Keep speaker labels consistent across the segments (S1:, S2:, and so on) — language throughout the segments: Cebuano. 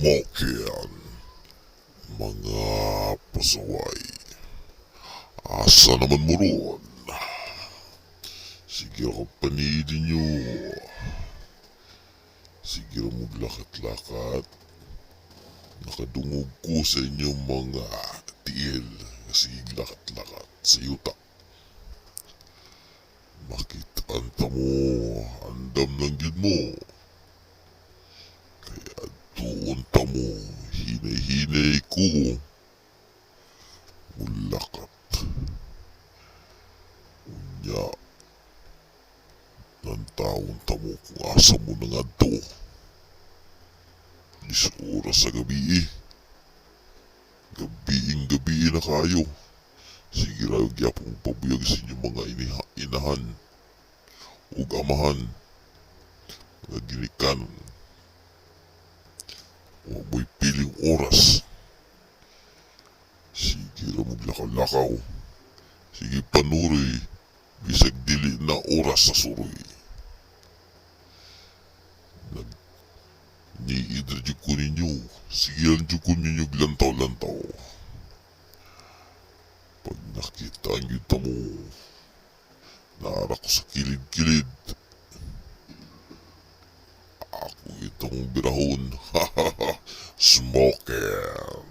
S1: Smoking. Mga pasaway. Asa naman mo ron? Sige ako paniidin nyo. Sige ra mo lakat-lakat. Nakadungog ko sa inyong mga tiil. Sige lakat-lakat sa yuta. Makitaan ta mo, andam lang yun mo. Kaya doon ta mo, hinay-hinay ko. Mulakat. Unya, nantawon ta mo kung asa mo na nga to. 10 oras sa gabi eh. Gabiing gabi na kayo. Sige ra gyapon pabuyag sa inyong mga inahan ug amahan, mga ginikanan. Wa mo'y piling oras. Sige ra mo lakaw-lakaw. Sige panuroy, bisag dili na oras sa suroy. Nag niidra jud ko ninyo. Sige lang jud ko ninyo lantaw-lantaw. Pag nakita niyo ta mo, naara ko sa kilid-kilid. Ako itong birahon. Smoking.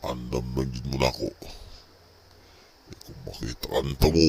S1: Andam lang jud mo nako. Eh, kung makita ta mo.